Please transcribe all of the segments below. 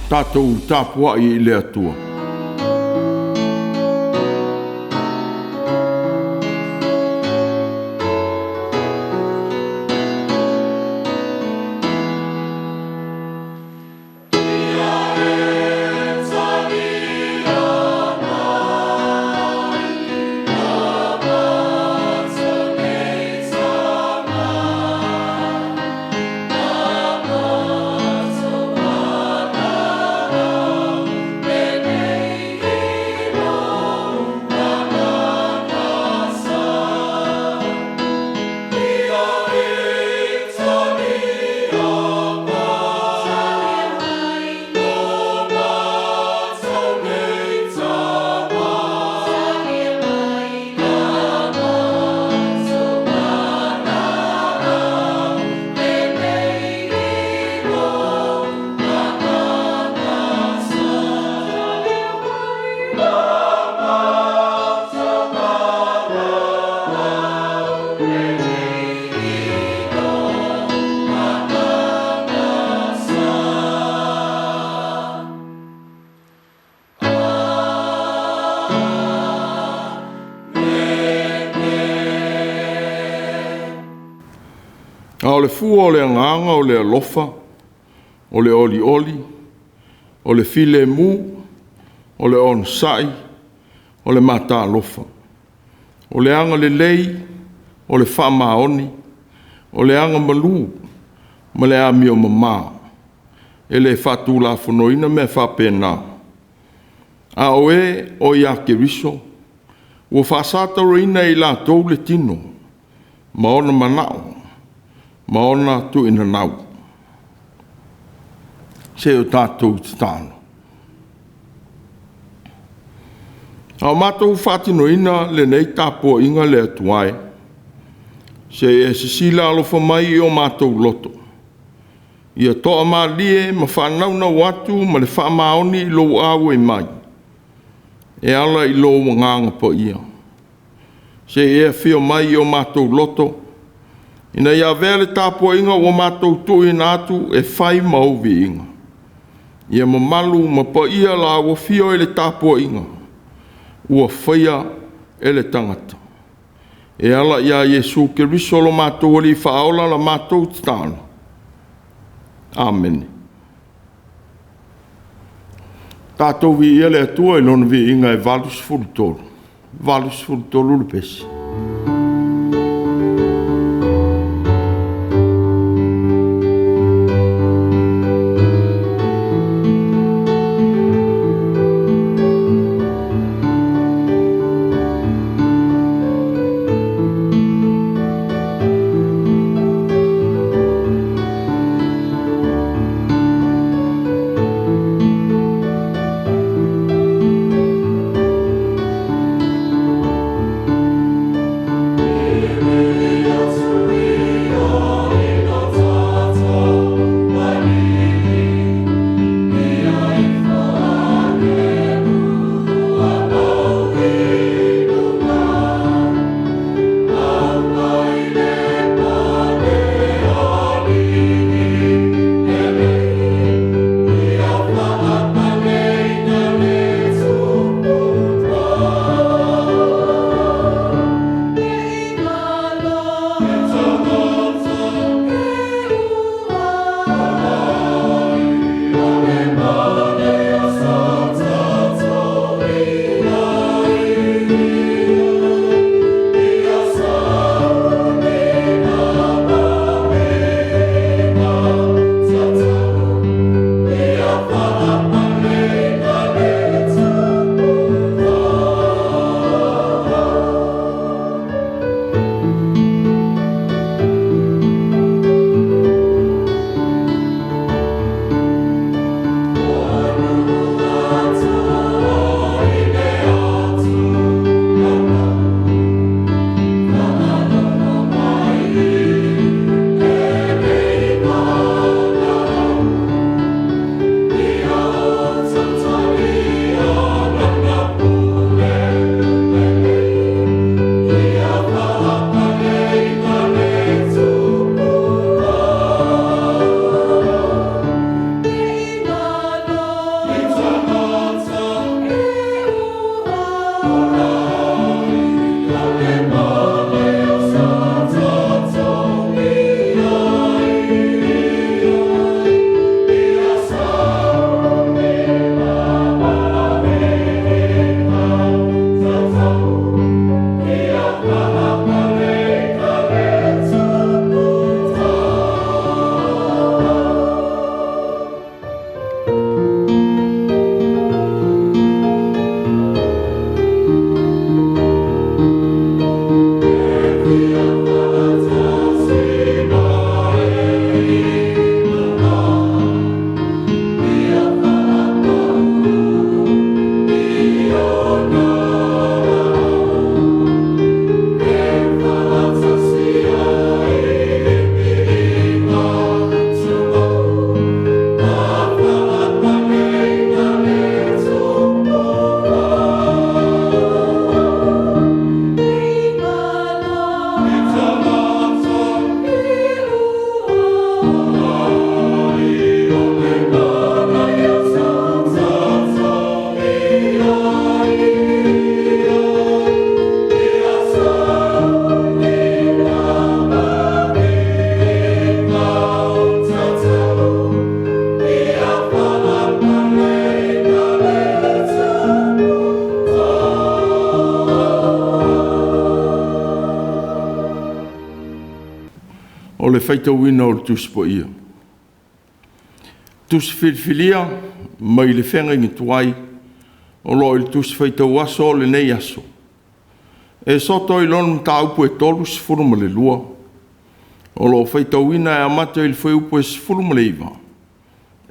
Tatou tapuai i le Atua. Ia e taliga mai lo matou nei tama, La matou alala lenei i lou Agaga Sa. La matou alala lenei i lou Agaga Sa. A o le fua o le agaga o le alofa, o le olioli, o le filemu, o le onosai, o le matalofa. O le agalelei, o le faamaoni, o le agamalu ma le amio mama. E le faatulafonoina mea faapena. A o e o ia Keriso, ua faasatauaina e i latou le tino ma ona manao ma ona tuinanau. Se i o tatou tatalo. A o matou faatinoina lenei tapuaiga le Atua e, se i e silasila alofa mai i o matou loto, ia toamalie ma faanaunau atu ma le faamaoni i lou auai mai, e ala i lou Agaga Paia. Se i e afio mai i o matou loto, ina ia avea le tapuaiga ua matou tuuina atu e fai ma ou viiga. Ia mamalu ma paia laua afio i le tapuaiga ua faia e le tagata. E ala ia Iesu Keriso lo matou Alii Faaola la matou tatalo. Amene. Tatou viia le Atua i Lona viiga e 83, 83 le pesi. O le faitauina o le Tusi Paia. Tusi Filifilia mai le Feagaiga Tuai o lo o i le Tusi Faitau Aso o lenei aso. Esoto i lona mataupu e 32, o lo o faitauina e amata i le fuaiupu e 19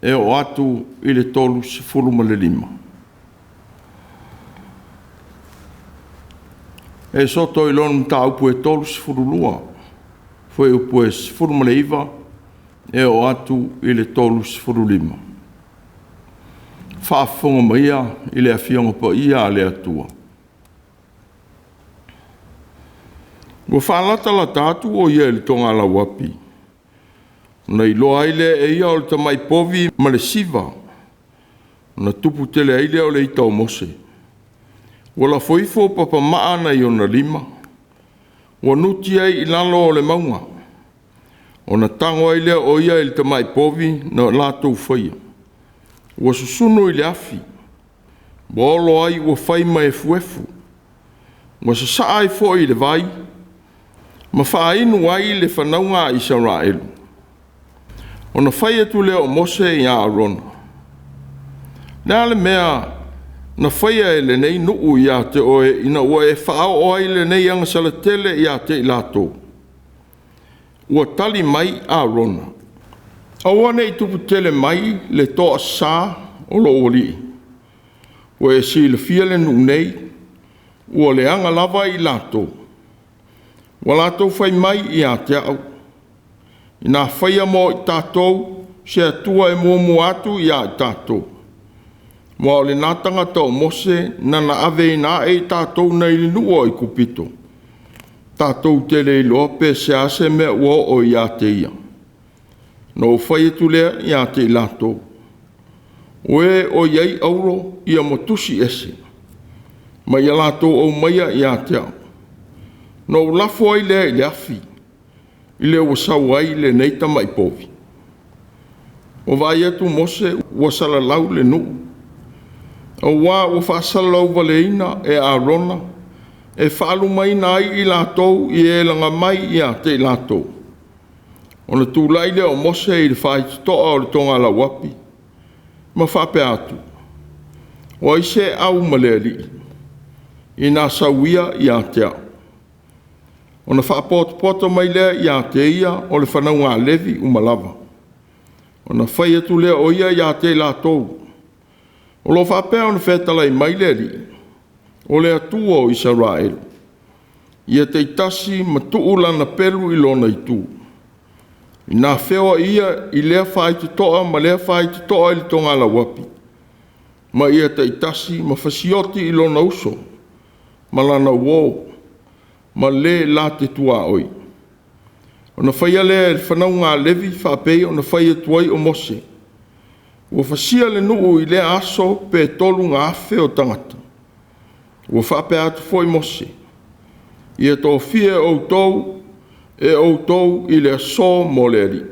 e oo atu i le 35. Esoto i lona mataupu e 32, fuaiupu e 19 e oo atu i le 35. Faafofoga maia i le Afioga Paia a le Atua. Ua faalatalata atu o ia i le togalauapi, ona iloa ai lea e ia o le tamai povi ma le siva, ona tupu tele ai lea o le ita o Mose. Ua lafo ifo papamaa nai ona lima, ua nuti ai i lalo o le mauga, ona tago ai lea o ia i le tamai povi na latou faia, ua susunu i le afi, ua olo ai ua fai ma efuefu, ua sasaa ai foi i le vai, ma faainu ai le fanauga a Isaraelu. Ona fai atu lea o Mose ia Arona, Le a le mea na faia e lenei nuu ia te oe ina ua e faaoo ai lenei agasala tele ia te i latou? Ua tali mai Arona, Aua ne i tupu tele mai le toasā o lou alii, ua e silafia le nuu nei, ua leaga lava i latou. Ua latou fai mai ia te au, ina faia mo i tatou se Atua e muamua atu ia i tatou, aua o lena tagata o Mose na na aveina ae i tatou nei le nuu o Aikupito, tatou te le iloa pe se a se mea ua oo ia te ia. Na ou fai atu lea ia te i latou, o e o i ai auro ia ma tusi ese, ma ia latou aumaia ia te au. Na ou lafo ai lea i le afi, i le ua sau ai lenei tamai povi. Ua vaai atu Mose ua salalau le nuu, auā ua faasalalau valeina e Arona e faalumaina ai i latou i e laga mai ia te i latou. Ona tulai lea o Mose i le faitotoa o le togalauapi ma faapea atu, O ai se au ma le Alii, ina sau ia ia te au. Ona faapotopoto mai lea ia te ia o le fanauga a Levi uma lava. Ona fai atu lea o ia ia te i latou, o lo o faapea ona fetalai mai le Alii, o le Atua o Isaraelu, ia taitasi ma tuu lana pelu i lona itu, ina feoai ia i lea faitotoa ma lea faitotoa i le togalauapi, ma ia taitasi ma fasioti i lona uso ma lana uo ma le la te tuaoi. Ona faia lea e le fanauga a Levi faapei ona fai atu ai o Mose. Ua fasia le nuu i lea aso pe 3,000 o tagata. Ua faapea atu foi Mose, ia tofia e outou i le aso mo le Alii,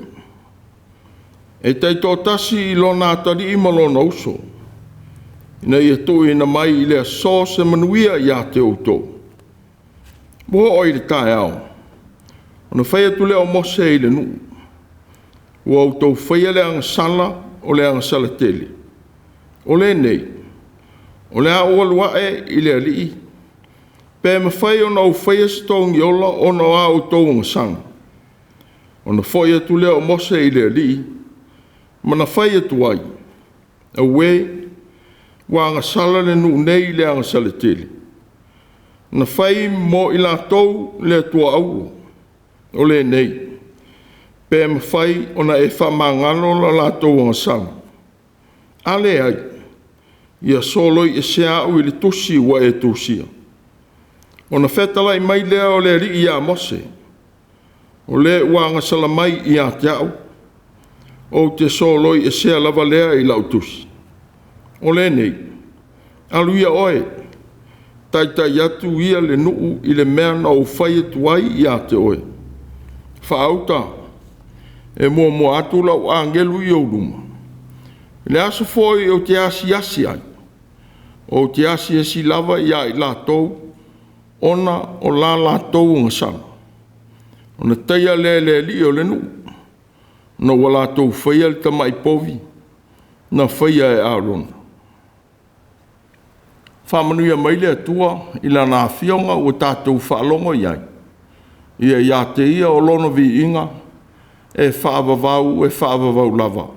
e taitoatasi i lona atalii ma lona uso, ina ia tuuina mai i le aso se manuia ia te outou. Ua oo i le taeao, ona fai atu lea o Mose i le nuu, ua outou faia le agasala o le agasala tele. O lenei, o le a ou alu ae i le Alii, pe mafai ona ou faia se togiola ona o a outou agasala. Ona foi atu lea o Mose i le Alii, ma na fai atu ai, Auē, ua agasala le nuu nei i le agasala tele. Na fai mo i latou le Atua auro, o lenei, pe mafai ona e faamagalo la latou agasala. A leai, ia soloi esea au i le tusi ua e tusia. Ona fetalai mai lea o le Alii ia Mose, o le ua agasala mai ia te au, ou te soloi esea lava lea i lau tusi. O lenei, alu ia oe, taitai atu ia le nuu i le mea na ou fai atu ai ia te oe. Faauta, e muamua atu lau agelu i ou luma. I le aso foi ou te asiasi ai, ou te asiasi lava ia i latou ona o la latou agasala. Ona taia lea e le alii o le nuu, ona ua latou faia le tamai povi na faia e Arona. Faamanuia mai le Atua i Lana Afioga ua tatou faalogo i ai, ia ia te Ia o Lona viiga e faavavau, e faavavau lava.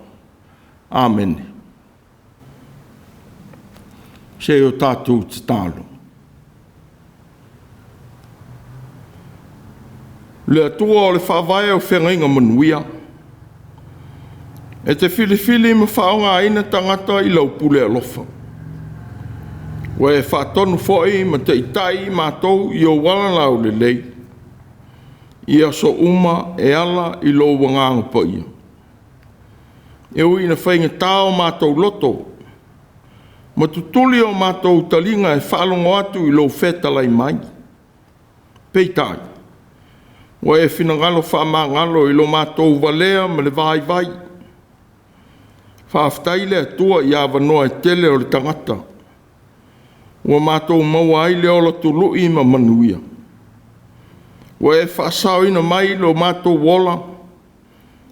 Amene. Se i o tatou tatalo. Le Atua o le faavae o feagaiga manuia, e te filifili ma faaaogaina tagata i lau pule alofa. Ua e faatonu foi ma taitai i matou i ou ala laulelei i aso uma e ala i lou Agaga Paia. E ui ina faigata o matou loto ma tutuli o matou taliga e faalogo atu i lou fetalai mai, peitai, ua e finagalo faamagalo i lo matou valea ma le vaivai. Faafetai le Atua i avanoa e tele o le tagata ua matou maua ai le ola tului ma manuia. Ua e faasaoina mai lo matou ola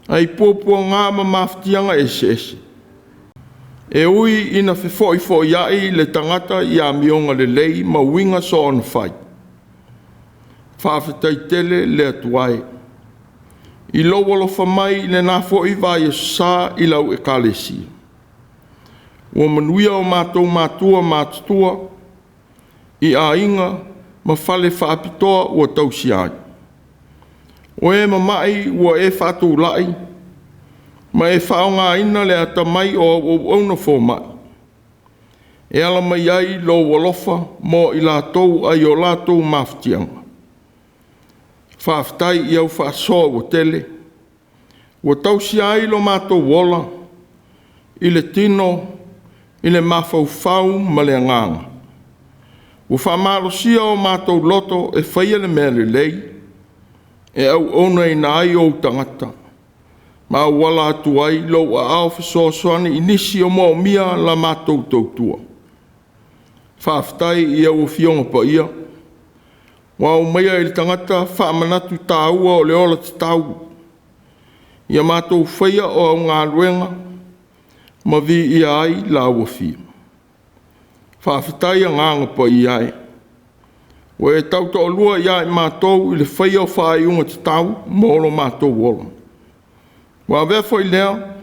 ai puapuaga ma mafatiaga eseese. E ui ina fefoifoiai le tagata i amioga lelei ma uiga soonafai, faafetai tele le Atua e, i lou alofa mai i lena foi vaiaso Sa i lau Ekalesia. Ua manuia o matou matua matutua i aiga ma fale faapitoa ua tausia ai. O e mama'i ua e faatulai ma e faaaogaina le atamai o au auauna fomai e ala mai ai lou alofa mo i latou ai o latou mafatiaga. Faafetai i au faasoa ua tele, ua tausia ai lo matou ola i le tino, i le mafaufau ma le agaga. Ua faamalosia o matou loto e faia le mea lelei, e auaunaina ai ou tagata, ma auala atu ai lou aao fesoasoani i nisi o moomia la matou tautua. Faafetai i au Afioga Paia ua aumaia i le tagata faamanatu taua o le ola tatau, ia matou faia o au galuega ma viia ai lau Afio. Faafetai Agaga Paia e, ua e tautoalua ia i matou i le faia o faaiuga tatau mo lo matou ola. Ua avea foi lea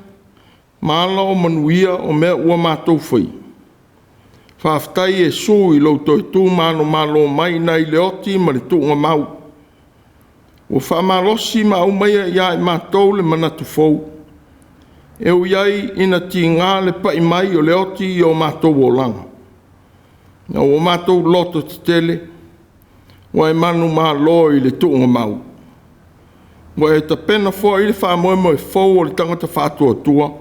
ma ala o manuia o mea ua matou faia. Faafetai Iesu i lou toe tu manumalo mai nai le oti ma le tuugamau, ua faamalosi ma aumaia ia i matou le manatu fou, e ui ai ina tiga le pai mai o le oti i o matou olaga. Ina ua matou loto tetele, ua e manumalo i le tuugamau. Ua e tapena foi le faamoemoe fou o le tagata faatuatua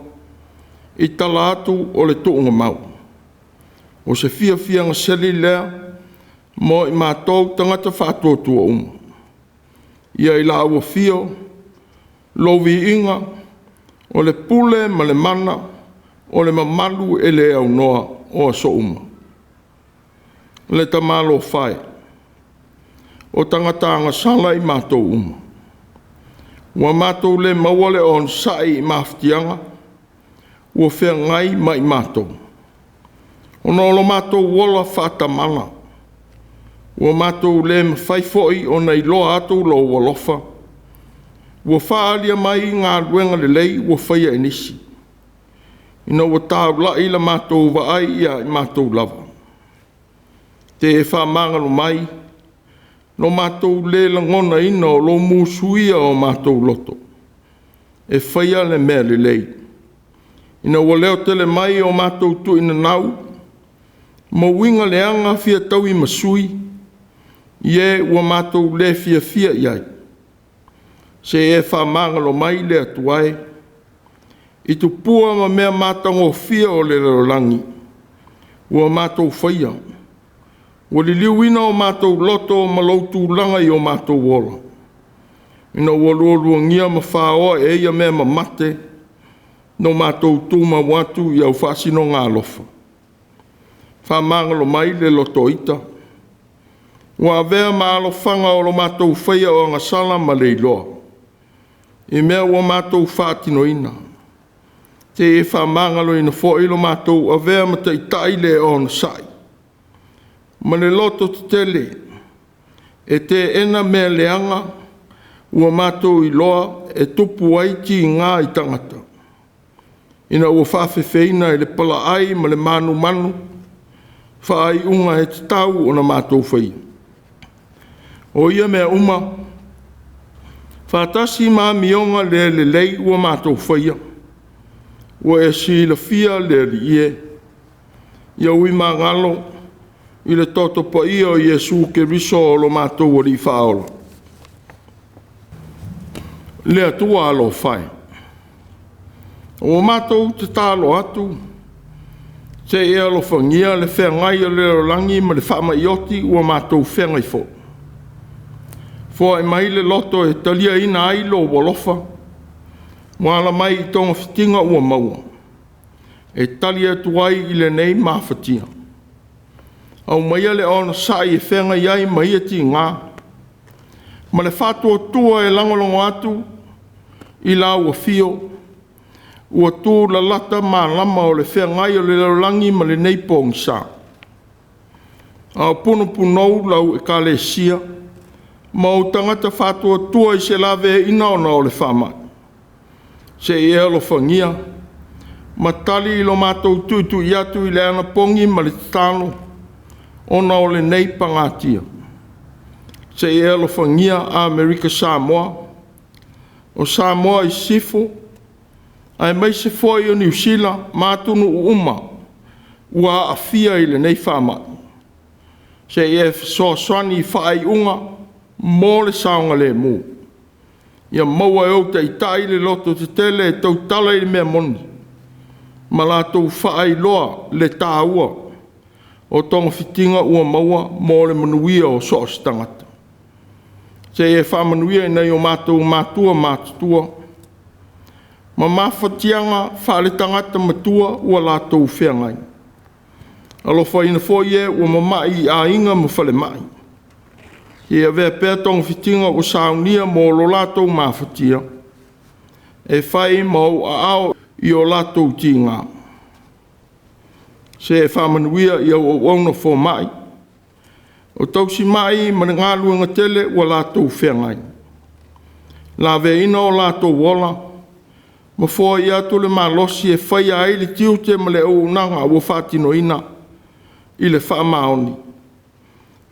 i tala atu o le tuugamau. O se fiafiaga seli lea mo i matou tagata faatuatua uma. Ia i lau afio lou viiga, o le pule ma le mana, o le mamalu e le aunoa o aso uma. Le tamalofa e, o tagata agasala i matou uma. Ua matou le maua le onosai i mafatiaga ua feagai ma i matou, ona o lo matou ola faatamala, ua matou le mafai foi ona iloa atu lou alofa, ua faaalia mai i galuega lelei ua faia e nisi, ina ua taulai la matou vaai ia i matou lava. Te e faamagalo mai lo matou le lagonaina o lou musuia o matou loto e faia le mea lelei, ina ua leotele mai o matou tuinanau ma uiga leaga fia tauimasui i e ua matou le fiafia i ai. Se e faamagalo mai le Atua e, i tupua ma mea matagofie o le lalolagi ua matou faia, ua liliuina o matou loto ma lou tulaga i o matou ola, ina ua lualuagia ma faoa e ia mea mamate no matou tumau atu i au faasinoga alofa. Faamagalo mai le loto ita, Ua avea ma alofaga o lo matou faia o agasala ma le iloa, i mea ua matou faatinoina. Seia e faamagaloina foi lo matou avea ma taitai le onosai ma le loto tetele e teena mea leaga ua matou iloa e tupu ai tiga i tagata, ina ua faafefeina e le palaai ma le manumanu faaiuga e tatau ona matou faia. O ia mea uma faatasi ma amioga le lelei ua matou faia, ua e silafia le Alii e, ia uimagalo i le toto paia o Iesu Keriso o lo matou Alii Faaola. Le Atua alofa e, ua matou tatalo atu se i e alofagia le feagai o le lalolagi ma le faamai oti ua matou feagai foi. Foai mai le loto e taliaina ai lou alofa ua ala mai i togafitiga ua maua, e tali atu ai i lenei mafatia. Aumaia le onosai e feagai ai ma ia tiga, ma le faatuatua e lagolago atu i lau afio ua tulalata malama o le feagai o le lalolagi ma lenei pogisa. A o punupunou lau Ekalesia ma ou tagata faatuatua i se laveaiina ona o le faamai, se i e alofagia ma tali i lo matou tuitui atu i le anapogi ma le tatalo ona o lenei pagatia. Se i e alofagia Amerika Samoa, o Samoa i Sisifo, aemaise foi o Niu Sila ma atunuu uma ua aafia i lenei faamai. Se i e fesoasoani i faaiuga mo le saogalemu. Ia maua e ou taitai le lototetele e tautala i le mea moni ma latou faailoa le taua o togafitiga ua maua mo le manuia o so o se tagata. Se i e faamanuia i nai o matou matua matutua ma mafatiaga faaletagata matua ua latou feagai. Alofaina foi e ua mamai i aiga ma falemai. Ia avea pea togafitiga ua saunia mo lo latou mafatia e fai ma ou aao i o latou tiga. Se e faamanuia i au auauna fomai, o tausimai ma le galuega tele ua latou feagai, laveaina o latou ola ma foai atu le malosi e faia ai le tiute ma le auaunaga ua faatinoina i le faamaoni.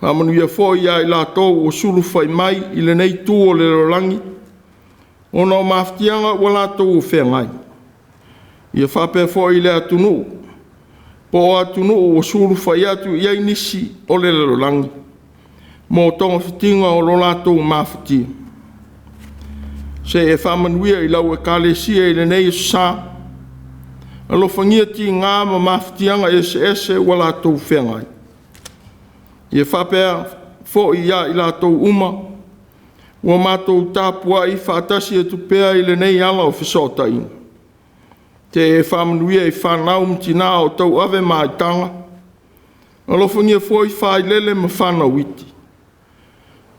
Faamanuia foi ia i latou ua sulufai mai i lenei itu o le lalolagi ona o mafatiaga ua latou feagai, ia faapea foi le atunuu po o atunuu ua sulufai atu i ai nisi o le lalolagi mo togafitiga o lo latou mafatia. Se e faamanuia i lau Ekalesia i lenei aso sa, alofagia tiga ma mafatiaga eseese ua latou feagai. Ia faapea foi ia i latou uma ua matou tapuai faatasi atu pea i lenei ala o fesootaiga. Te e faamanuia i fanau ma tina o tauave maitaga, alofagia foi failele ma fanau iti,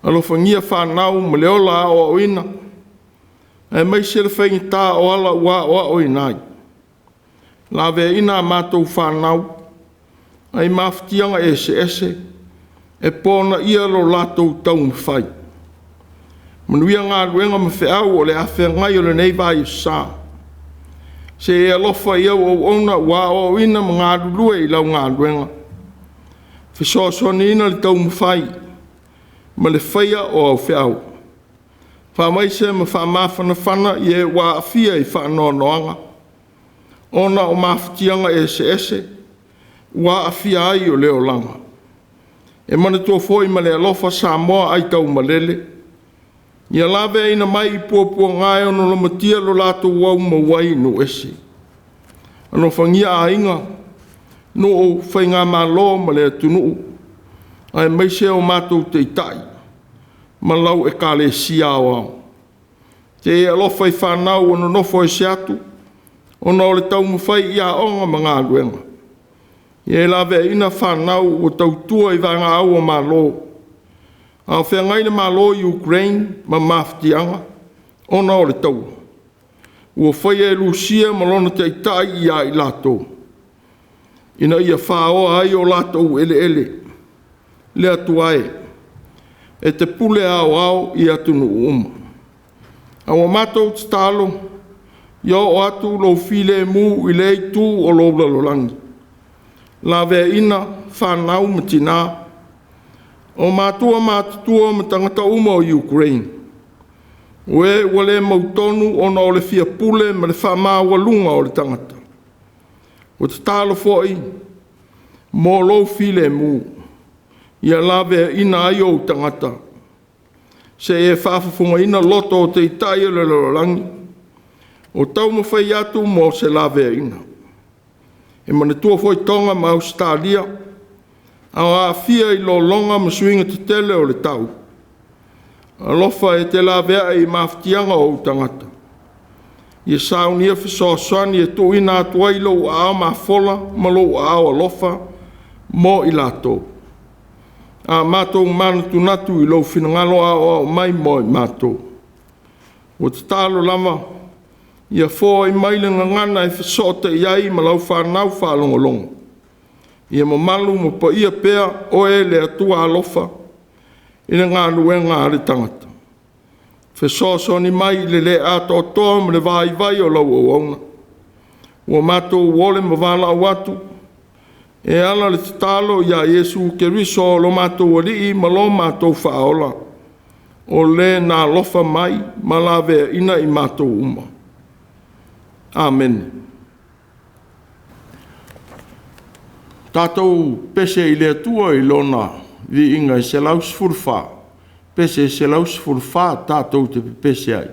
alofagia fanau ma le ola aoaoina, aemaise le faigata o ala ua aoaoina ai. Laveaina a matou fanau mai mafatiaga eseese e ponaia lo latou taumafai. Manuia galuega ma feau o le a feagai o lenei vaiaso sa. Se e alofa i au auauna ua aoaoina ma galulue i lau galuega, fesoasoaniina le taumafai ma le faia o au feau. Faamaise ma faamafanafana i e ua aafia i faanoanoaga ona o mafatiaga eseese ua aafia ai o le olaga. E manatua foi ma le alofa Samoa aitaumalele, ia laveaina mai i puapuaga e ono logotia lo latou aumau ai i nuu ese. Alofagia aiga, nuu, faigamalo ma le atunuu, aemaise o matou taitai ma lau Ekalesia Aoao. Se e alofa i fanau ua nonofo ese atu ona o le taumafai i aoga ma galuega. Ia e laveaiina fanau ua tautua i vaegaau a Malo. A o feagai le Malo i Ukraine ma mafatiaga ona o le taua, ua faia e Rusia ma lona taitai ia i latou, ina ia faoa ai o latou eleele. Le Atua e, e te pule aoao i atunuu uma. A ua matou tatalo, ia oo atu lou filemu i lea itu o lou lalolagi, laveaina fanau ma tina, o matua matutua ma tagata uma o Ukraine, o e ua le mautonu ona o le fia pule ma le faamaualuga o le tagata. Ua tatalo foi mo lou filemu, ia laveaina ai ou tagata, seia e faafofogaina loto o taitai o le lalolagi o taumafai atu mo se laveaiga. E manatua foi Toga ma Ausetalia, a o aafia i lologa ma suiga tetele o le tau. Alofa e te laveai i mafatiaga o ou tagata, ia saunia fesoasoani e tuuina atu ai lou aao mafola ma lou aao alofa mo i latou. A matou manatunatu i lou finagalo aoao mai mo i matou. Ua tatalo lava ia foai mai le gagana e fesootai ai ma lau fanau faalogologo. Ia mamalu ma paia pea oe le Atua alofa i le galuega a le tagata. Fesoasoani mai i le le atoatoa ma le vaivai o lau auauna. Ua matou ole ma valaau atu e ala i le tatalo ia Iesu Keriso o lo matou Alii ma lo matou Faaola, o Le na alofa mai ma laveaina i matou uma. Amene. Tatou pese i le Atua i Lona viiga e 114, pese 114 tatou te pepese ai.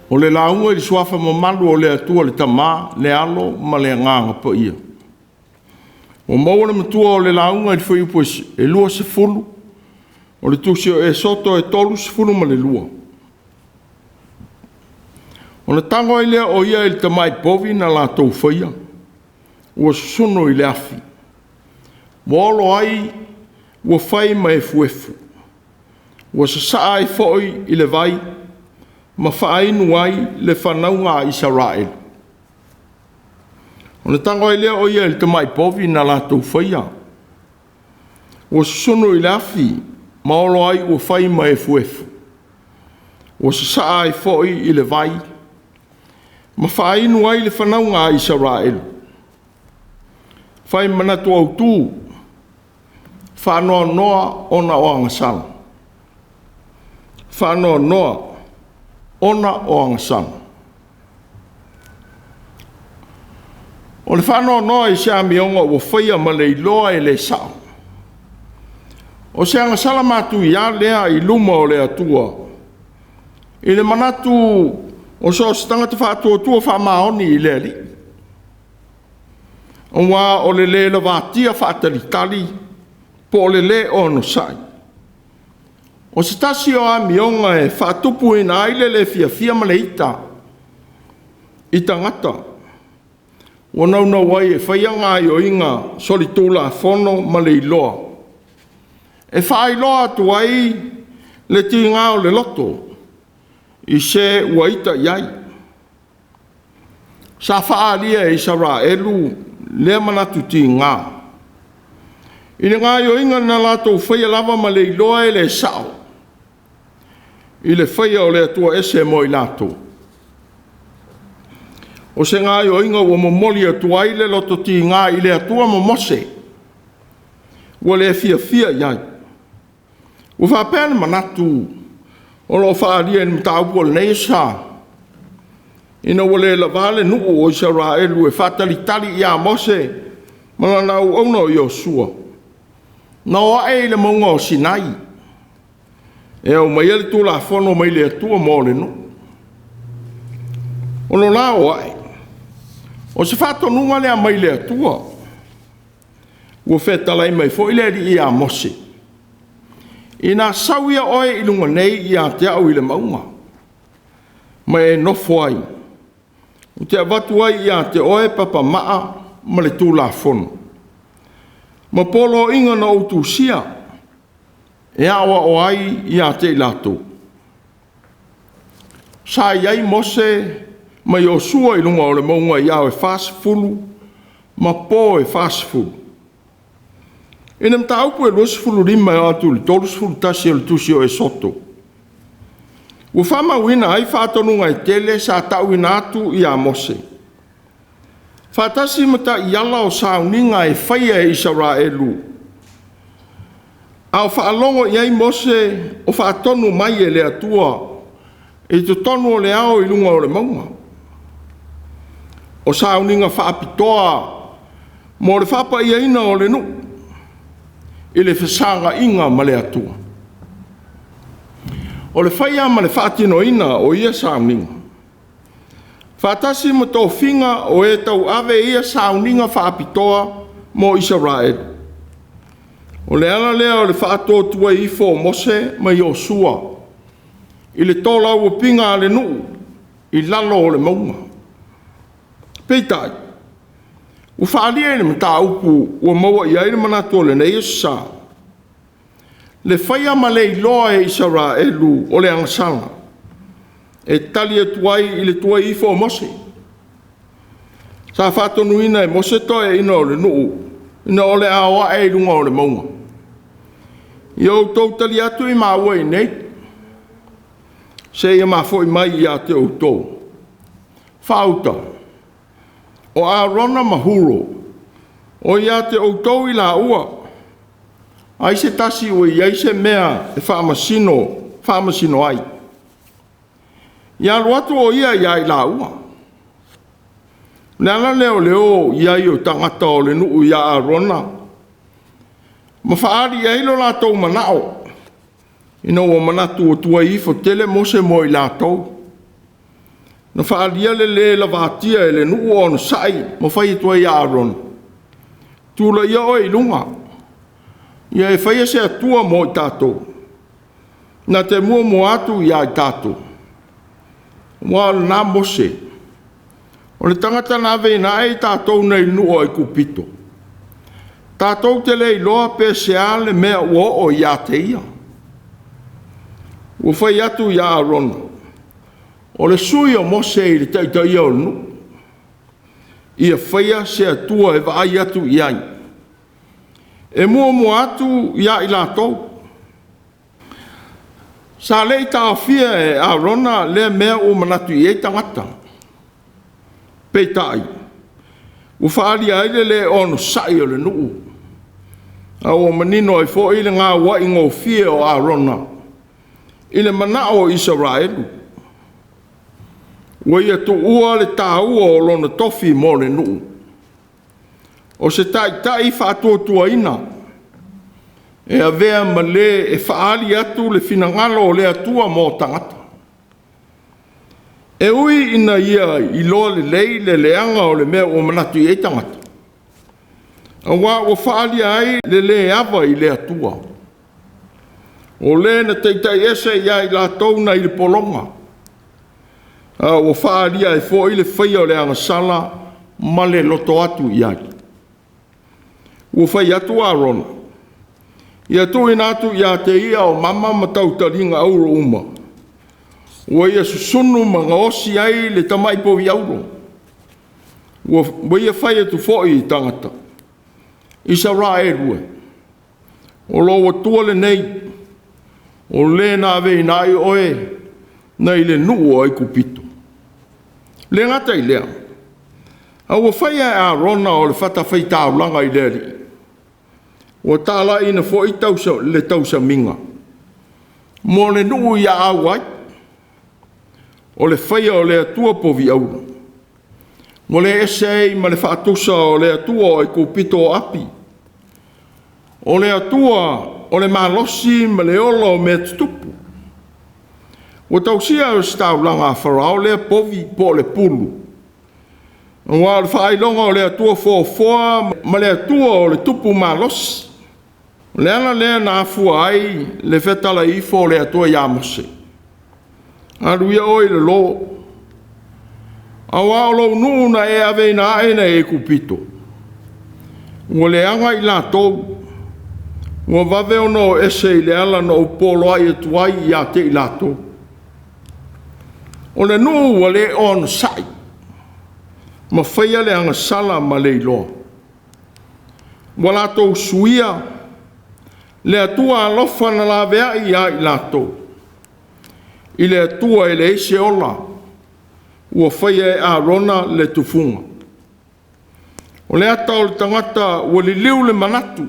O le lauga i le suafa mamalu o le Atua le Tama, le Alo ma le Agaga Paia. Ua maua le matua o le lauga i le fuaiupu e 20, o le tusi o Esoto e 32. Ona tago ai lea o ia i le tamai povi na latou faia, ua susunu i le afi, ua olo ai ua fai ma efuefu, ua sasaa ai foi i le vai ma faainu ai le fanauga a Isaraelu. Ona tago ai lea o ia i le tamai povi na latou faia, ua susunu i le afi ma olo ai ua fai ma efuefu, ua sasaa ai foi i le vai ma faainu ai le fanauga a Isaraelu. Fai manatu autu, faanoanoa ona o agasala. Faanoanoa ona o agasala. O le faanoanoa i se amioga ua faia ma le iloa e le sao, o se agasala matuia lea i luma o le Atua, i le manatu o so o se tagata faatuatua faamaoni i le Alii, aua o le le lavatia faatalitali po o le lē onosai. O se tasi o amioga e faatupuina ai le le fiafia ma le ita i tagata ua naunau ai e faia gaoioiga solitulafono ma le iloa, e faailoa atu ai le tiga o le loto i se ua ita i ai. Sa faaalia e Isaraelu lea manatu tiga i le gaoioiga na latou faia lava ma le iloa e le sao i le faia o le Atua ese mo i latou. O se gaoioiga ua momoli atu ai le loto tiga i le Atua ma Mose, ua le fiafia i ai. Ua faapea le manatu o lo o faaalia i le mataupu o lenei aso Sa, ina ua le lavā le nuu o Isaraelu e faatalitali ia Mose ma lana auauna o Iosua, na o ae i le mauga o Sinai e aumaia le Tulafono mai le Atua mo le nuu. O lo la o ae, o se faatonuga lea mai le Atua, ua fetalai mai foi le Alii ia Mose, ina sau ia oe i luga nei ia te au i le mauga, ma e nofo ai, ou te avatu ai ia te oe papamaa ma le Tulafono, ma poloaiga na ou tusia, e aoao ai ia te i latou. Sa i ai Mose ma Iosua i luga o le mauga i ao e 40 ma po e 40. I le mataupu e 25 e oo atu i le 31 o le tusi o Esoto, ua faamauina ai faatonuga e tele sa tauina atu ia Mose, faatasi ma taiala o sauniga e faia e Isaraelu, a o faalogo i ai Mose o faatonu mai e le Atua i totonu o le ao i luga o le mauga. O sauniga faapitoa mo le faapaiaina o le nuu i le fesaga'iga ma le Atua. O le faia ma le faatinoina o ia sauniga, faatasi ma tofiga o e tauave ia sauniga faapitoa mo Isaraelu. O le ala lea o le faatuatua ifo o Mose ma Iosua i le tolauopiga a le nuu i lalo o le mauga. Peitai, ua faaalia i le mataupu ua maua i ai le manatu o lenei aso Sa, le faia ma le iloa e Isaraelu o le agasala e tali atu ai i le tuai ifo o Mose. Sa faatonuina e Mose toeaiina o le nuu ina o le a o ae i luga o le mauga. Ia outou tali atu i maua i inei, seia mafoi mai ia te outou. Faauta, o Arona ma Huro, o ia te outou i laua, ai se tasi ua i ai se mea e faamasino ai. Ia alu atu o ia ia i laua. O le ala lea o le o i ai o tagata o le nuu ia Arona, ma faaali ai lo latou manao, ina ua manatu ua tuai ifo tele Mose mo i latou. Na faaalia le lē lavatia e le nuu o onosai ma fai atu ai ia Arona. Tulaia oe i luga, ia e faia se Atua mo i tatou, na te muamua atu ia i tatou. Aua o lena Mose, o le tagata na aveina ae i tatou nei le nuu o Aikupito, tatou te le iloa pe se a le mea ua oo ia te ia. Ua fai atu ia Arona, o le sui o Mose i le taitaia o le nuu, ia faia se Atua e vaai atu i ai, e muamua atu ia i latou. Sa le i taofia e Arona lea mea ua manatu i ai tagata. Peitai, ua faaalia ai le le onosai o le nuu, a ua manino ai foi le gauai gofie o Arona i le manao o Isaraelu. Ua ia tuua le taua o lona tofi mo le nuu. O se taitai faatuatuaina e avea ma le e faaali atu le finagalo o le Atua mo tagata. E ui ina ia iloa lelei le leaga o le mea ua manatu i ai tagata, aua ua faaalia ai le le ava i le Atua, o le na taitai ese ia i latou nai le pologa, a ua faaalia ai foi le faia o le agasala ma le loto atu i ai. Ua fai atu Arona, ia tuuina atu ia te ia o mama ma tautaliga auro uma, ua ia susunu ma gaosi ai le tamai povi auro. Ua ia fai atu foi i tagata Isaraelu e, o lou Atua lenei, o le na aveina ai oe nai le nuu o Aikupito. Le gata i lea, a ua faia e Arona o le fatafaitaulaga i le Alii, ua talaiina foi le tausamiga mo le nuu ia auai, o le faia o le Atua povi auro, ua le ese ai ma le faatusa o le Atua o Aikupito o Api, o le Atua o le malosi ma le ola o mea tutupu. Ua tausia e ositaulaga a Farao lea povi po o le pulu, aua o le faailoga o le Atua foafoa ma le Atua o le tupu malosi. O le ala lea na afua ai le fetalai ifo o le Atua ia Mose, alu ia oe i lalo, aua o lou nuu na e aveina ae nai Aikupito, ua leaga i latou, ua vave ona o ese i le ala na ou poloai atu ai ia te i latou. O le nuu ua le onosai, ma faia le agasala ma le iloa. Ua latou suia le Atua alofa na laveai ia i latou, i le Atua e leai se ola, ua faia e Arona le tufuga. O le ata o le tagata ua liliu le manatu,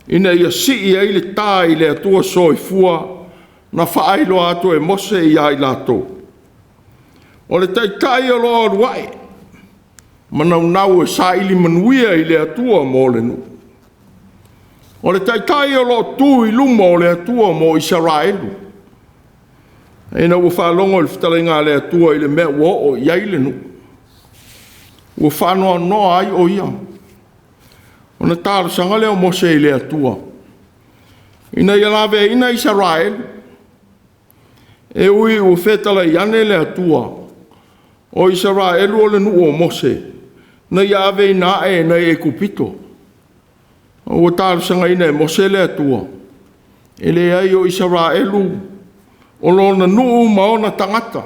ina ia sii ai le ta i le Atua soifua na faailoa atu e Mose ia i latou. O le taitai o lo o alu ae, ma naunau e saili manuia i le Atua mo le nuu. O le taitai o lo o tu i luma o le Atua mo Isaraelu. Ina ua faalogo i le fetalaiga a le Atua i le mea ua oo i ai le nuu, ua faanoanoa ai o ia. Ona talosaga lea o Mose i le Atua, ina ia laveaina Isaraelu. E ui ua fetalai ane le Atua, o Isaraelu o le nuu o Mose, na ia aveina ae nai Aikupito. Ua talosagaina e Mose le Atua, e leai o Isaraelu o lona nuu ma ona tagata.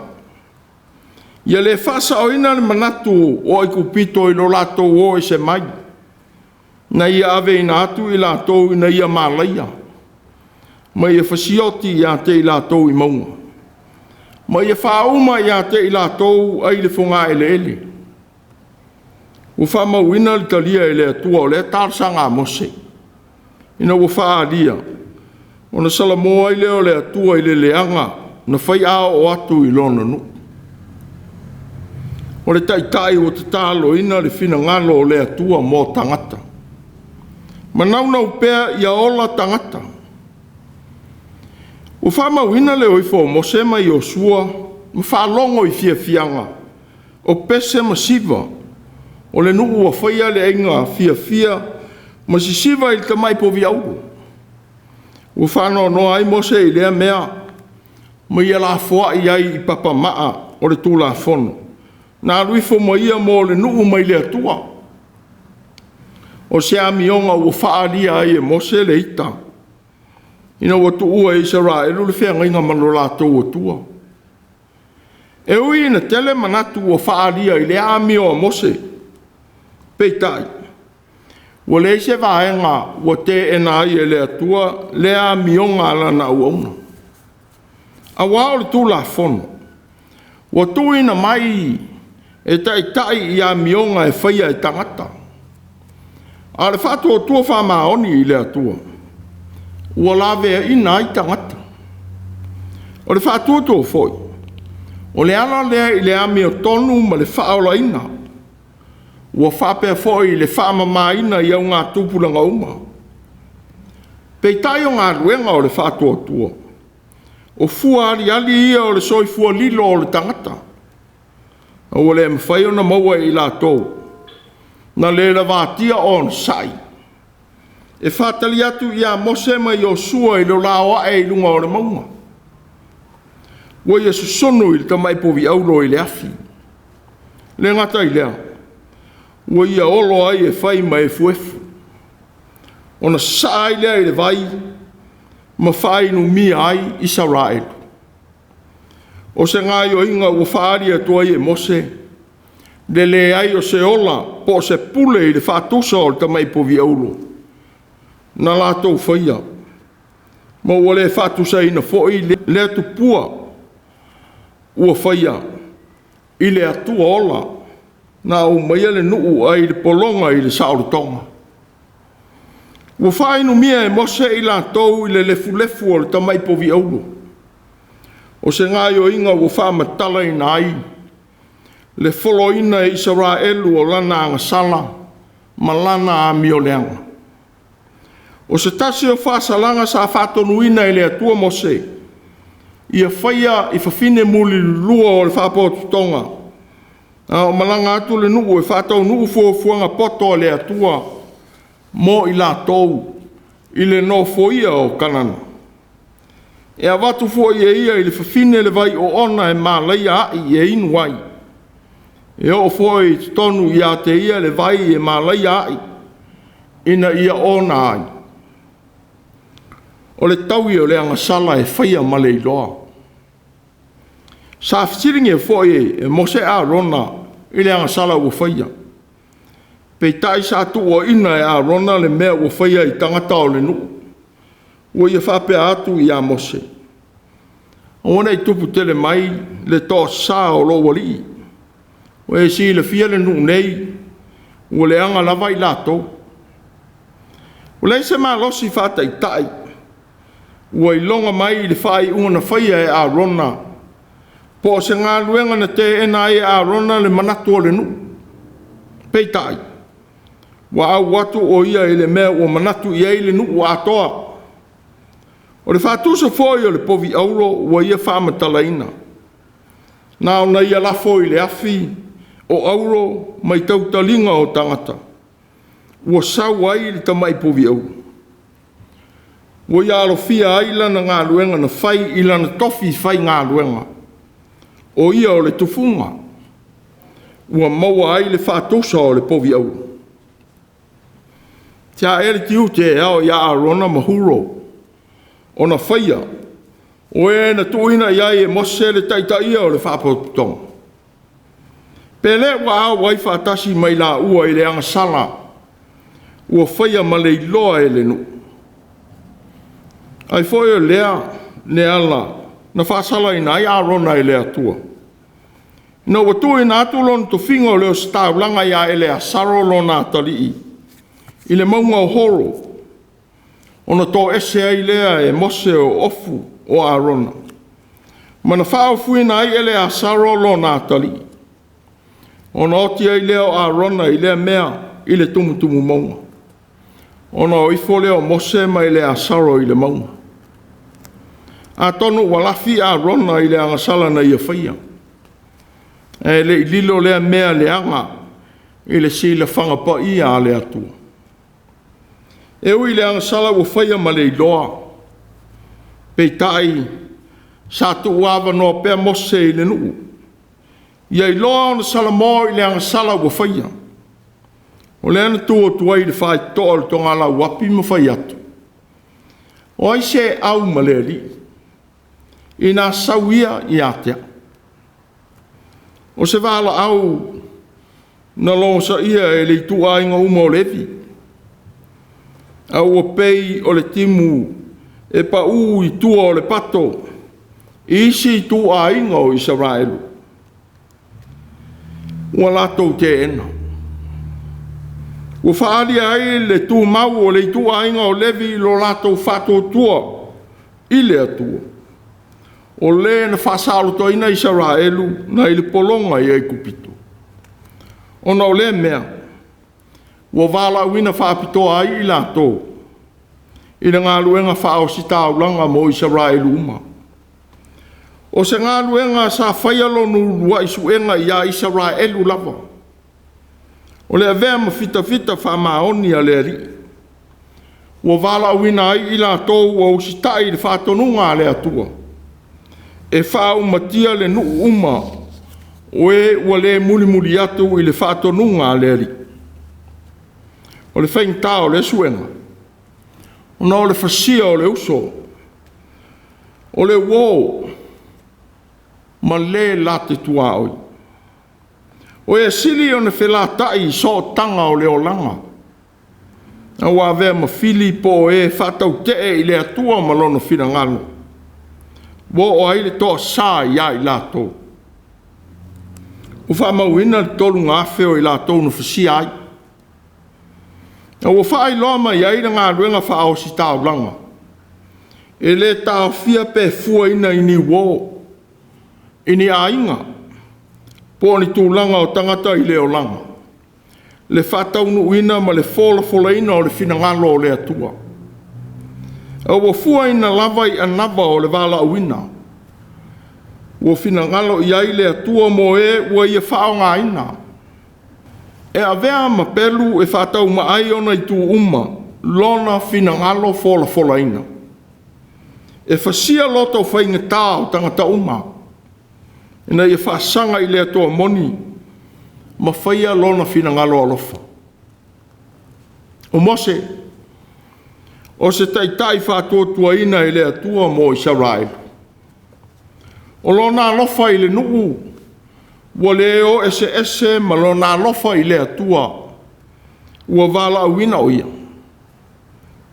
Ia le faasaoina le manatu o Aikupito i lo latou o ese mai, na ia aveina atu i latou ina ia malaia, ma ia fasioti ia te i latou i mauga, ma ia faauma ia te i latou ai le fogaeleele. Ua faamauina le talia e le Atua o lea talosaga a Mose, ina ua faaalia, ona salamo ai lea o le Atua i le leaga na fai a oo atu i lona nuu. O le taitai ua tataloina le finagalo o le Atua mo tagata, ma naunau pea ia ola tagata. Ua faamauina le o ifo o Mose ma Iosua ma faalogo i fiafiaga o pese ma siva O le nuu ua faia le aiga fiafia ma sisiva i le tamai povi auro. Ua faanoanoa ai Mose i lea mea, ma ia lafoai ai i papamaa o le Tulafono na alu ifo ma ia mo le nuu mai le Atua. O se amioga ua faaalia ai e Mose le ita, ina ua tuua e Isaraelu le feagaiga ma lo latou Atua. E ui ina tele manatu ua faaalia i lea amio a Mose, peitai, ua leai se vaega ua teena ai e le Atua lea amioga a lana auauna. Aua o le Tulafono ua tuuina mai e taitai i amioga e faia e tagata, a o le faatuatua faamaoni i le Atua ua laveaina ai tagata. O le faatuatua foi, o le ala lea i le amiotonu ma le faaolaina, ua faapea foi i le faamamaina i augatupulaga uma. Peitai o galuega o le faatuatua, o fua aliali ia o le soifua lilo o le tagata, a ua le mafai ona maua e i latou na le lavatia onosai e faatali atu ia Mose ma Iosua i le laoae i luga o le mauga. Ua ia susunu i le tamai povi auro i le afi. Le gata i lea, ua ia olo ai e fai ma efuefu, ona sasaa ai lea i le vai ma faainumia ai Isaraelu. O se gaoioiga ua faaali atu ai e Mose le leai o se ola po o se pule i le faatusa o le tamai povi auro na latou faia, ma ua le faatusaina foi lea tupua ua faia i le Atua ola na aumaia le nuu ai le pologa i le saolotoga. Ua faainumia e Mose i latou i le lefulefu o le tamai povi auro. O se gaoioiga ua faamatalaina ai le foloina e Isaraelu o lana agasala ma lana amioleaga. O se tasi o faasalaga sa faatonuina e le Atua Mose ia faia i fafine mulilulua o le faapotopotoga, a o malaga atu le nuu e faataunuu fuafuaga poto a le Atua mo i latou i le nofoia o Kanana. E avatu foi e ia i le fafine le vai oona e malaia ai e inu ai. E oo foi i totonu ia te ia le vai e malaia ai ina ia ona ai. O le taui o le agasala e faia ma le iloa. Sa fesiligia foi e Mose Arona i le agasala ua faia. Peitai sa tuuaina e Arona le mea ua faia i tagata o le nuu. Ua ia faapea atu ia Mose, aua ne i tupu tele mai le toasa o lou alii, ua e silafia le nuu nei, ua leaga lava i latou. Ua leai se malosi faataitai ua iloga mai i le faaiuga na faia e Arona, po o se galuega na teena ai e Arona le manatu o le nuu. Peitai, ua au atu o ia i le mea ua manatu i ai le nuu atoa. O le faatusa foi o le povi auro ua ia faamatalaina, na ona ia lafo i le afi o auro mai tautaliga o tagata, ua sau ai le tamai povi auro. Ua ia alofia ai lana galuega na fai i lana tofi faigaluega, o ia o le tufuga, ua maua ai le faatusa o le povi auro. Tea ea le tiute e ao ia Arona ma Huro ona faia, o e na tuuina i ai e Mose le taitaia o le faapotopotoga? Pe le ua auai faatasi mai laua i le agasala ua faia ma le iloa e le nuu? Ai foi o lea le ala na faasalaina ai Arona e le Atua, ina ua tuuina atu lona tofiga o le ositaulaga ia Eleasaro lona atalii i le mauga o Horo, ona toese ai lea e Mose o ofu o Arona, ma na faaofuina ai Eleasaro lona atalii, ona oti ai lea o Arona i lea mea i le tumutumu mauga, ona o ifo lea o Mose ma Eleasaro i le mauga. Atonu ua lafi Arona i le agasala na ia faia, ae le i lilo lea mea leaga i le silafaga paia a le Atua. E ui i le agasala ua faia ma le iloa, peitai sa tuuavanoa pea Mose i le nuu, ia iloa ona salamo i le agasala ua faia. O lea na tu atu ai i le faitotoa o le togalauapi ma fai atu, “O ai se au ma le Alii, ina sau ia ia te au?” O se valaau na logosaia e le ituaiga uma o Levi, a ua pei o le timu e pau i tua o le pato i isi ituaiga o Isaraelu, ua latou teena. Ua faaali ai le tumau o le ituaiga o Levi i lo latou faatuatua i le Atua, o Le na faasaolotoina Isaraelu nai le pologa i Aikupito. Ona o lea mea, ua valaauina faapitoa ai i latou i le galuega faaositaulaga mo Isaraelu uma. O se galuega sa faia lona uluai suega ia Isaraelu lava, o le avea ma fitafita faamaoni a le Alii. Ua valaauina ai i latou ua usitai i le faatonuga a le Atua, e faaumatia le nuu uma o e ua le mulimuli atu i le faatonuga a le Alii. O le faigata o lea suega, ona o le fasia o le uso, o le uo ma le latou te tuaoi. O e sili ona felatai i sootaga o le olaga, a ua avea ma fili po o e faatautee i le Atua ma Lona finagalo, ua oo ai le toasa ia i latou. Ua faamauina le 3,000 o i latou na fasia ai. A ua faailoa mai ai le galuega faaositaulaga, e le taofia pe fuaina i ni uo, i ni aiga, po o ni tulaga o tagata i le olaga, le faataunuuina ma le folafolaina o le finagalo o le Atua. A ua fuaina lava i anava o le valaauina, ua finagalo i ai le Atua mo e ua Ia faaaogaina, e avea ma pelu e faataumaa ai ona itu uma lona finagalo folafolaina, e fasia loto faigata o tagata uma, ina ia faasaga i le Atua moni ma faia lona finagalo alofa. O Mose, o se taitai faatuatuaina e le Atua mo Isaraelu. O lona alofa i le nuu ua le o eseese ma lona alofa i le Atua ua valaauina o ia.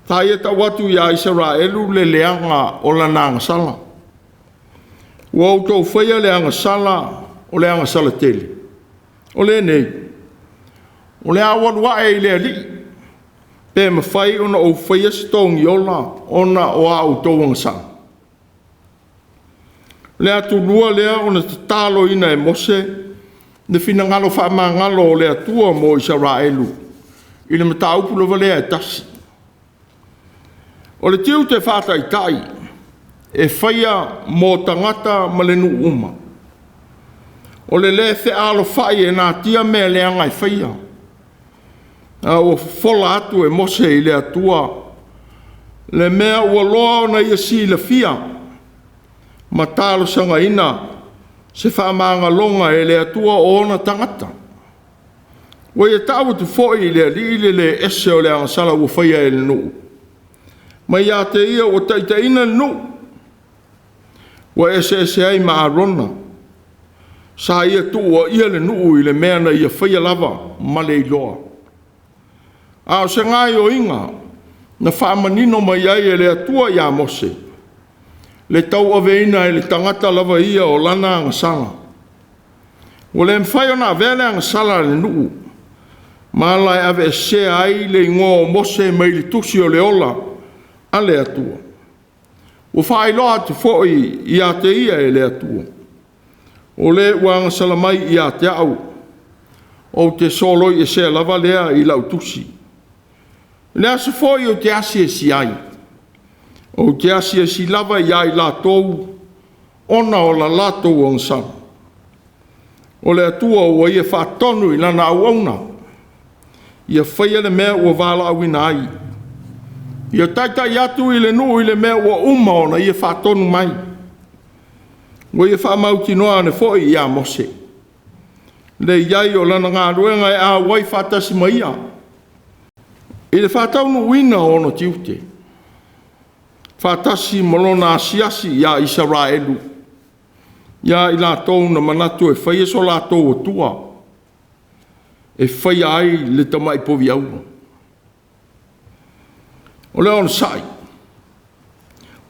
Sa ia tau atu ia Isaraelu le leaga o lana agasala. Ua outou faia le agasala o le agasala tele. O lenei, o le a ou alu ae i le Alii, pe mafai ona ou faia se togiola ona o a outou agasala. O le atulua lea ona tataloina e Mose le finagalo faamagalo o le Atua mo Isaraelu i le mataupu lava lea e tasi. O le tiute faataitai e faia mo tagata ma le nuu uma. O le le fealofai e natia mea leaga e faia, a ua fofola atu e Mose i le Atua le mea ua loa ona ia silafia ma talosagaina se faamagaloga e le Atua o ona tagata. Ua ia tau atu foi i le Alii le le ese o le agasala ua faia e le nuu, ma ia te ia ua taitaiina le nuu, ua eseese ai ma Arona, sa ia tuuaia le nuu i le mea na ia faia lava ma le iloa. A o se gaoioiga na faamanino mai ai e le Atua ia Mose le tauaveina e le tagata lava ia o lana agasala. Ua le mafai ona avea le agasala a le nuu ma ala e aveesea ai le igoa o Mose mai le tusi o le ola a le Atua. Ua faailoa atu foi ia te ia e le Atua, o le ua agasala mai ia te au, ou te soloi esea lava lea i lau tusi. I le aso foi ou te asiasi ai, ou te asiasi lava ia i latou ona o la latou agasala. O le Atua ua ia faatonu i lana auauna Ia faia le mea ua valaauina ai. Ia taitai atu i le nuu i le mea ua uma ona ia faatonu mai. Ua ia faamautinoa ane foi ia Mose le i ai o lana galuega e auai faatasi ma ia i le faataunuuina o ona tiute, faatasi ma lona asiasi ia Isaraelu, ia i latou na manatu e faia so latou atua, e faia ai le tamai povi auro. O le onosai,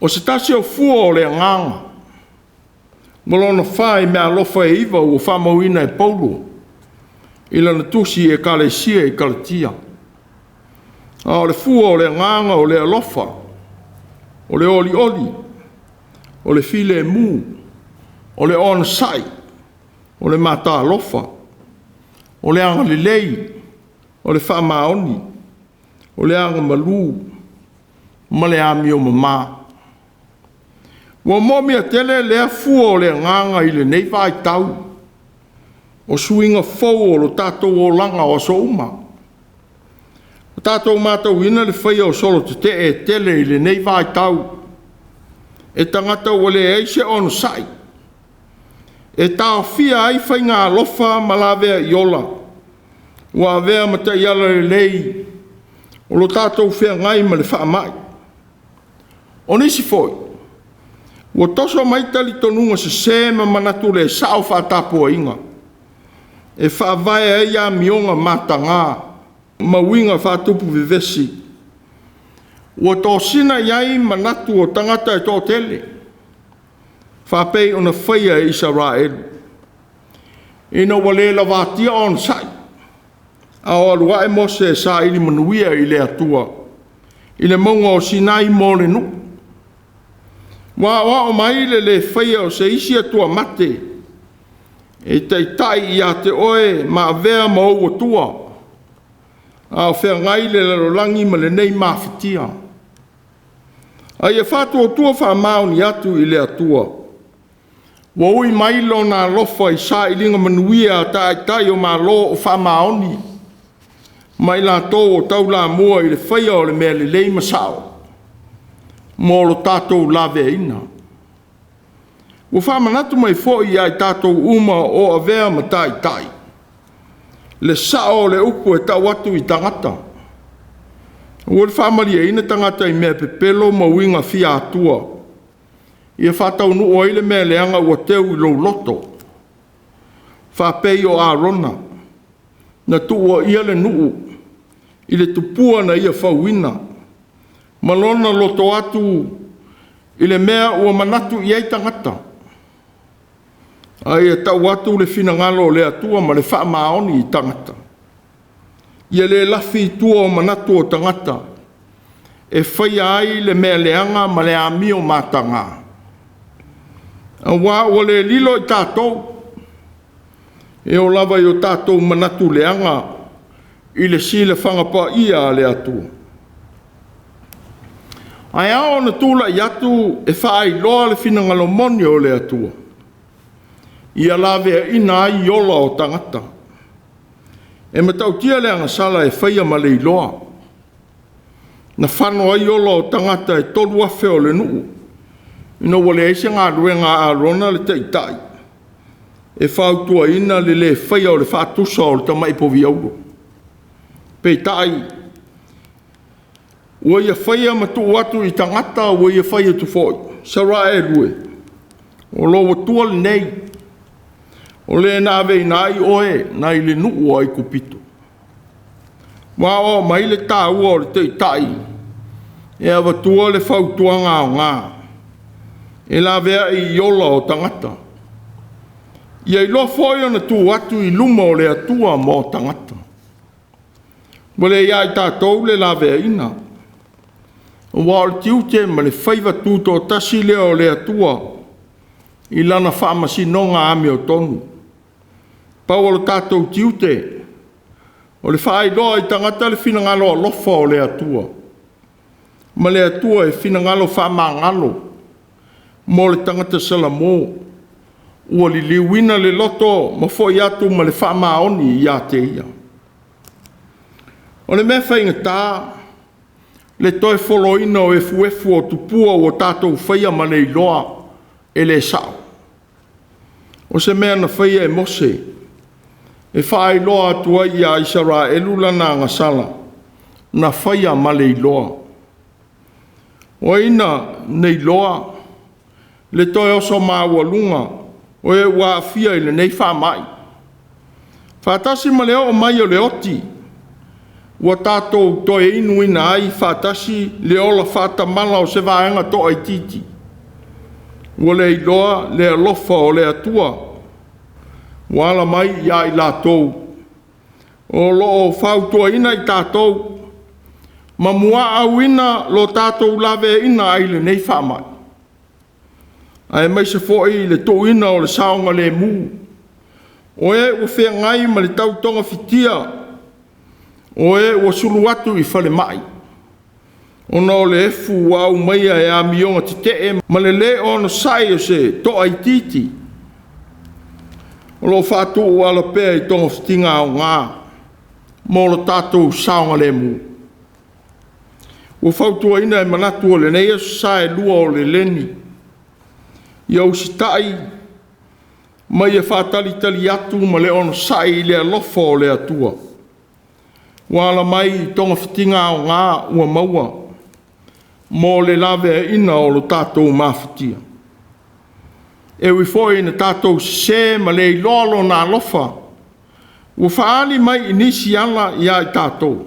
o se tasi o fua o le agaga ma lona fa i meaalofa e 9 ua faamauina e Paulo i lana tusi i Ekalesia i Kalatia. A o le fua o le agaga o le alofa, o le olioli, o le filemu, o le onosai, o le matalofa, o le agalelei, o le faamaoni, o le agamalu ma le amio mama. Ua moomia tele lea fua o le agaga i lenei vaitau o suiga fou o lo tatou olaga o aso uma. Ua tatou matauina le faia o solo tetee e tele i lenei vaitau e tagata ua leai se onosai, e taofia ai faiga alofa ma laveai ola, ua avea ma taiala lelei o lo tatou feagai ma le faamai. O nisi foi, ua toso mai talitonuga sese ma manatu le sao faatapuaiga, e faavae ai amioga mataga ma uiga faatupu vevesi, ua tosina i ai manatu o tagata e toatele, faapei ona faia e Isaraelu, ina ua le lavatia onosai, a o alu ae Mose e saili manuia i le Atua i le mauga o Sinai mo le nuu. Ua aoao mai le le faia o se isi atua mate e taitai ia te oe ma avea ma ou atua, a o feagai le lalolagi ma lenei mafatia. A ia faatuatua faamaoni atu i le Atua, ua ui mai Lona alofa i sailiga manuia a Taitai o Malo o faamaoni ma i latou o taulamua i le faia o le mea lelei ma sao mo lo tatou laveaiina. Ua faamanatu mai foi ia i tatou uma o avea ma taitai le sao o le upu e tau atu i tagata. Ua le faamalieina tagata i mea pepelo ma uiga fia atua, ia faataunuu ai le mea leaga ua teu i lou loto, faapei o Arona na tuuaia le nuu i le tupua na ia fauina, ma lona loto atu i le mea ua manatu i ai tagata, a ia tau atu le finagalo o le Atua ma le faamaoni i tagata. Ia le lafi i tua o manatu o tagata e faia ai le mea leaga ma le amio mataga, aua ua le lilo i tatou, e oo lava i o tatou manatu leaga i le silafaga paia a le Atua. Ae ao ona tulai atu e faailoa le finagalo moni o le Atua, ia laveaina ai ola o tagata. E matautia le agasala e faia ma le iloa. Na fano ai ola o tagata e 3,000 o le nuu, ina ua leai se galuega a Arona le taitai e fautuaina le le faia o le faatusa o le tamai povi auro. Peitai, ua ia faia ma tuu atu i tagata ua ia fai atu foi, Isaraelu e, o lou Atua lenei, o le na aveina ai oe nai le nuu o Aikupito. Ua aoao mai le taua o le taitai e avatua le fautuaga aoga e laveai i ola o tagata. Ia iloa foi ona tu atu i luma o le Atua mo tagata. Ua le ia i tatou le laveaiina, aua o le tiute ma le faiva tutoatasi lea o le Atua i lana faamasinoga amiotonu. Pau o le tatou tiute, o le faailoa i tagata le finagalo alofa o le Atua, ma le Atua e finagalo faamagalo mo le tagata salamo, ua liliuina le loto ma foi atu ma le faamaoni ia te ia. O le mea faigata le toe foloina o efuefu o tupua ua tatou faia ma le iloa e le sao. O se mea na faia e Mose e faailoa atu ai ia Isaraelu lana agasala na faia ma le iloa. O ai na iloa le toe oso maualuga o e ua aafia i lenei faamai, faatasi ma le oo mai o le oti ua tatou toe inuina ai faatasi le ola faatamala o se vaega toaitiiti, ua le iloa le alofa o le Atua ua ala mai ia i latou o lo o fautuaina i tatou ma muaauina lo tatou laveaiina ai lenei faamai, aemaise foi le tuuina o le saogalemu o e ua feagai ma le tau togafitia, o e ua sulu atu i falemai ona o le efu ua aumaia e amioga tetee ma le lē onosai o se toaitiiti o lo o faatuuala pea i togafitiga aoga mo lo tatou saogalemu. Ua fautuaina e manatu o lenei Aso Sa e lua o le leni, ia usitai ma ia faatalitali atu ma le onosai i le alofa o le Atua ua ala mai i togafitiga aoga ua maua mo le laveaiina o lo tatou mafatia. E ui foi ina tatou sese ma le iloa Lona alofa ua faaali mai i nisi ala ia i tatou,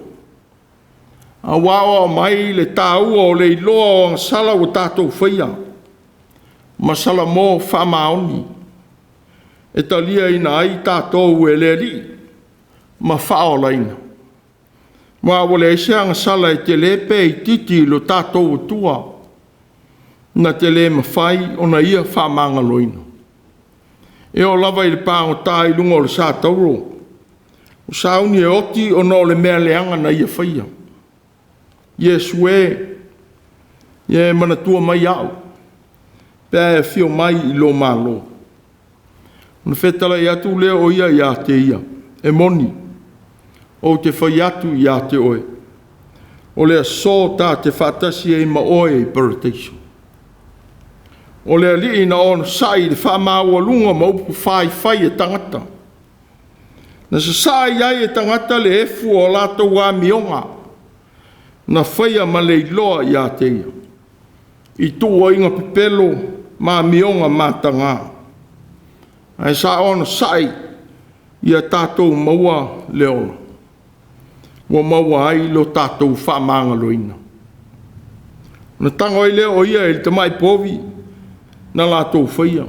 a ua aoao mai le taua o le iloa o agasala ua tatou faia ma salamo faamaoni e taliaina ai tatou e le Alii ma faaolaina. Ma ua leai se agasala e tele pe itiiti i lo tatou Atua na te le mafai ona Ia faamagaloina. E oo lava i le pagota i luga o le satauro, ua sauni e oti ona o le mea leaga na ia faia. Iesu e, ia e manatua mai au pe a e afio mai i lou Malo. Ona fetalai atu lea o ia ia te ia, e moni, ou te fai atu ia te oe, o le aso ta te faatasi ai ma oe i Parataiso. O le Alii na onosai i le faamaualuga ma upu faifai a tagata, na sasaa i ai e tagata le efu o latou amioga, na faia ma le iloa ia te ia, i tuuaiga pepelo ma amioga mataga. Ae sa onosai ia tatou maua le ola, ua maua ai lo tatou faamagaloina. Ona tago ai lea o ia i le tamai povi na latou faia,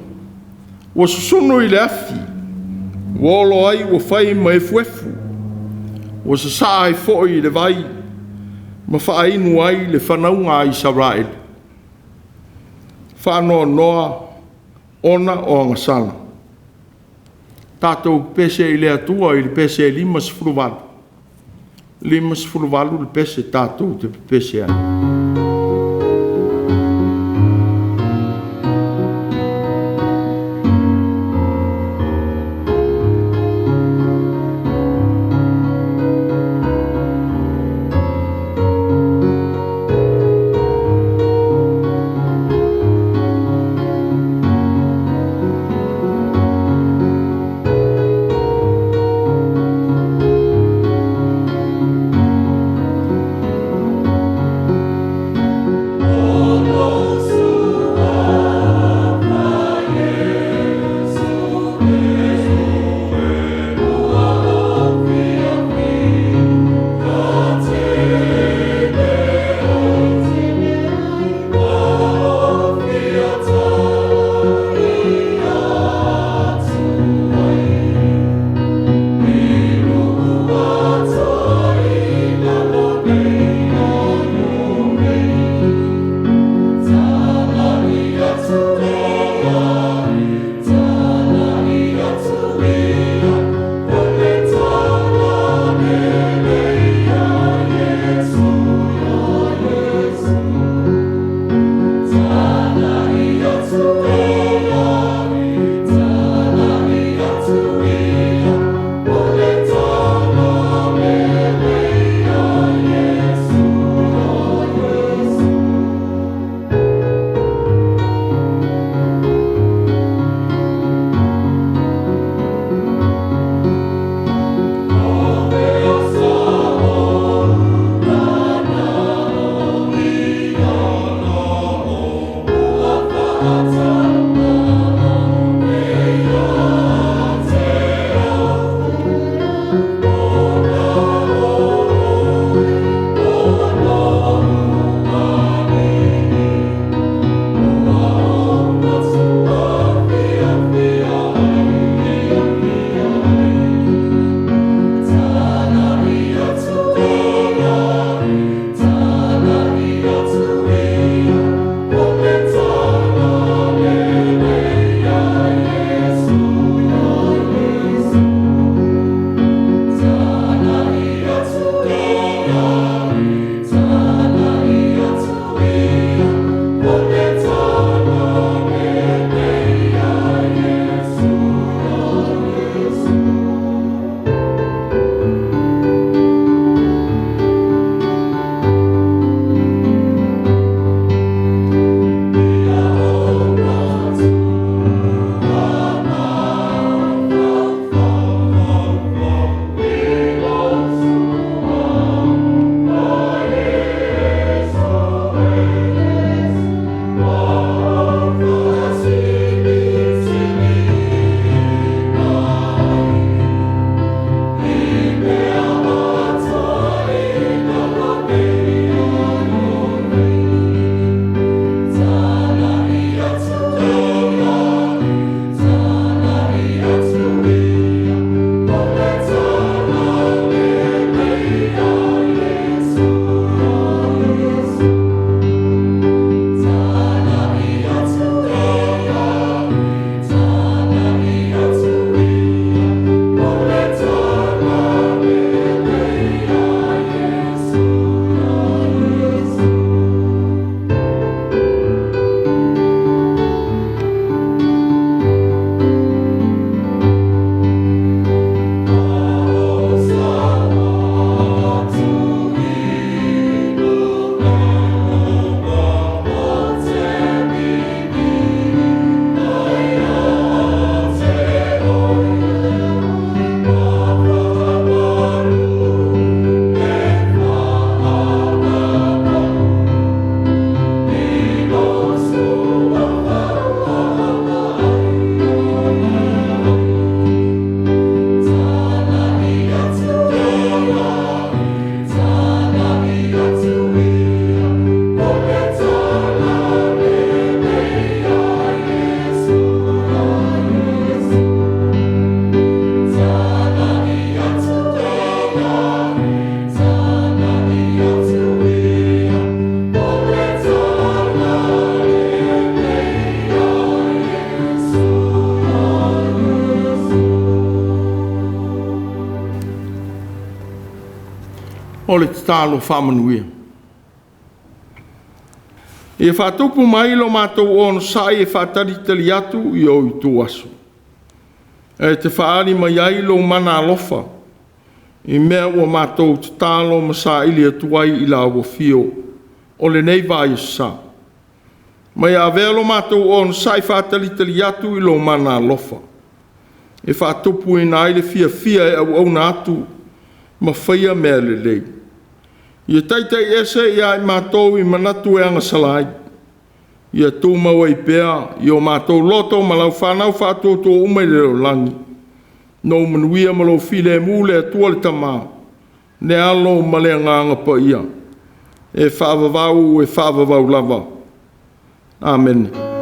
ua susunu i le afi, ua olo ai ua fai ma efuefu, ua sasaa ai foi i le vai ma faainu ai le fanauga a Isaraelu, faanoanoa ona o agasala. Tatou pese i le Atua i le pese e 58, 58 le pese tatou te pepese ai. O le tatalo faamanuia. Ia faatupu mai lo matou onosai e faatalitali atu i ou ituaso, e te faaali mai ai lou mana alofa i mea ua matou tatalo ma saili atu ai i lau afio o lenei vaiaso sa. Ma ia avea lo matou onosai faatalitali atu i lou mana alofa, e faatupuina ai le fiafia e auauna atu ma faia mea lelei. Ia taitaiese ia i matou i manatu e agasala ai, ia tumau ai pea i o matou loto ma lau fanau faatuatua uma i le lalolagi, nou manuia ma lou filemu le Atua le Tama, le Alo ma le Agaga Paia, e faavavau e faavavau lava. Amene.